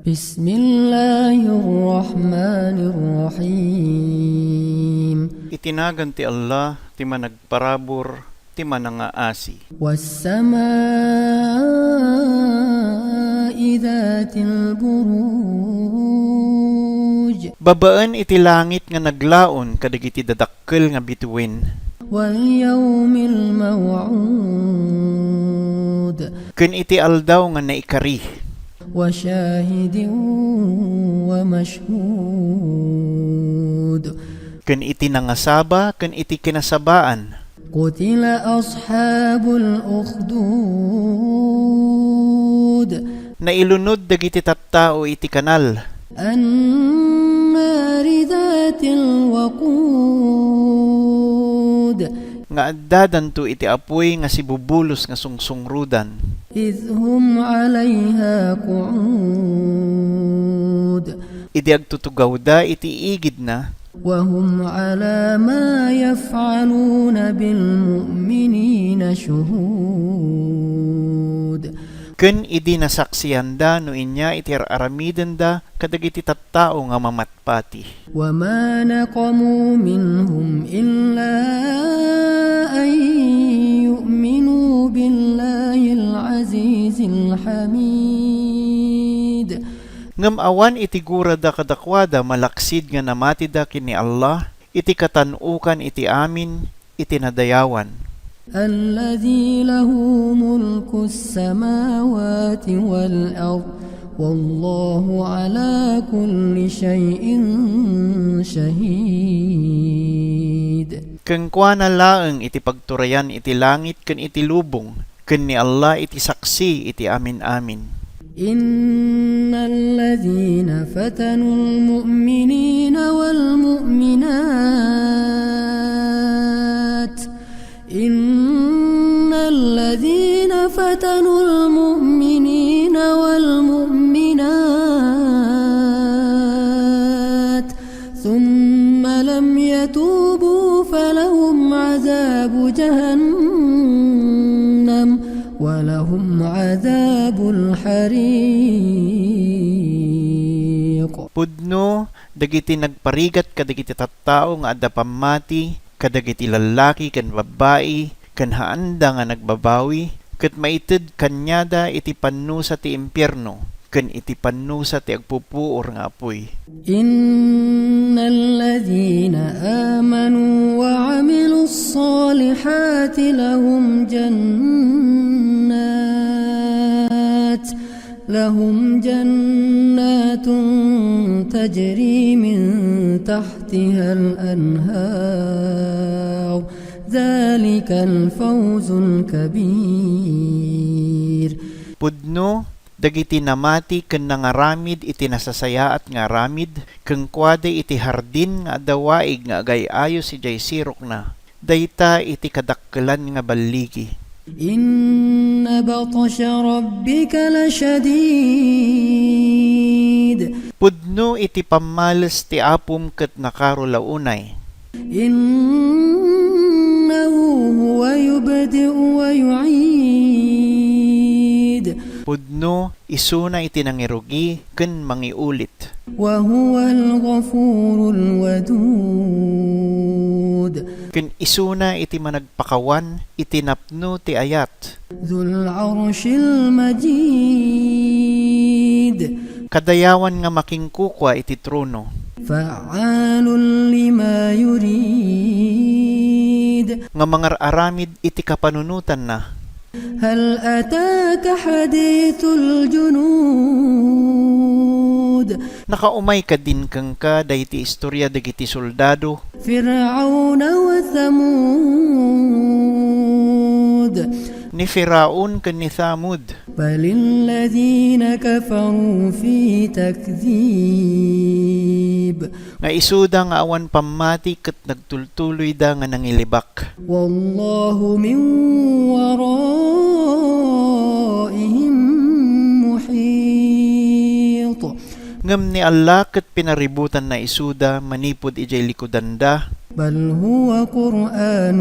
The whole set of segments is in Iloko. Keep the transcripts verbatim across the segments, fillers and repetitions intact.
بسم الله الرحمن الرحيم. Iti nagan ti Allah, ti Managparabur, ti Manangaasi. والسماء ذات البروج. Babaen iti langit nga naglaon kadagiti dadakkel nga bituin. واليوم الموعود. Ken iti aldaw nga naikari. وشاهد ومشهود. Ken iti nangasaba ken iti kinasabaan. قتل أصحاب الأخدود. Nailunod dagiti tattao iti kanal. النار ذات الوقود. Nga addadanto iti apuy nga sibubulos nga sungsungrudan. إذ هم عليها قعود. Idi agtutugawda iti igidna. وهم على ما يفعلون بالمؤمنين شهود. Ken idi nasaksianda no ania iti ar-aramidenda kadagiti tattao nga mamatpati. وما نقموا منهم إلا أن يؤمنوا بالله العزيز الحميد. Ngem awan iti gurada kadakuada malaksid nga namatida ken ni Allah iti katan-okan iti amin iti nadayawan. الذي له ملك السماوات والأرض والله على كل شيء شهيد. Kenkuana laeng iti pagturayan iti langit ken iti lubong, ken ni Allah iti saksi iti amin-amin. إن الذين فتنوا المؤمنين والمؤمنات إن الذين فتنوا المؤمنين والمؤمنات ثم لم يتوبوا فلهم عذاب جهنم ولهم عذاب الحريق. Pudno dagiti nagparigat kadagiti tattao nga adda pammati, kadagiti lallaki ken babbai, ken haanda nga nagbabawi, ket maited kaniada iti pannusa ti impierno, ken iti pannusa ti agpupuor nga apuy. إن الذين آمنوا وعملوا الصالحات لهم جنات لهم جنات تجري من تحتها الأنهار ذلك الفوز الكبير. Pudno dagiti namati ken nangaramid iti nasasayaat nga aramid, kenkuada iti hardin nga adda waig nga agay-ayo sadiay sirokna. Dayta iti kadakkelan nga balligi. إن بطش ربك لشديد. Pudno iti pammales ti Apom ket nakaro la unay. إنه هو يبدئ ويعيد. Pudno isuna iti nangirugi ken mangiulit. وهو الغفور الودود. Ken isuna iti managpakawan iti napno ti ayat. ذو العرش المجيد. Kadayawan nga makinkukua iti trono. فعال لما يريد. Nga mangar-aramid iti kapanunotanna. هل أتاك حديث الجنود. Nakaumay kadin kenka daydi istoria dagiti soldado. فرعون وثمود. Ni Firaun ken ni Thamud. بل الذين كفروا في تكذيب. Nga isuda nga awan pammati ket nagtultuloyda nga nangilibak. والله من ورائهم محيط. Ngem ni Allah ket pinaributanna isuda manipud idiay likudanda. بل هو قرآن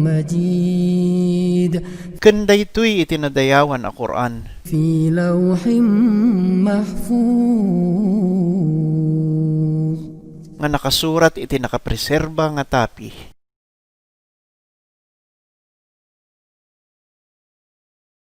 مجيد. Ken daytoy iti nadayawan a Qur'an. في لوح محفوظ. Nga nakasurat iti nakapreserba nga tapi.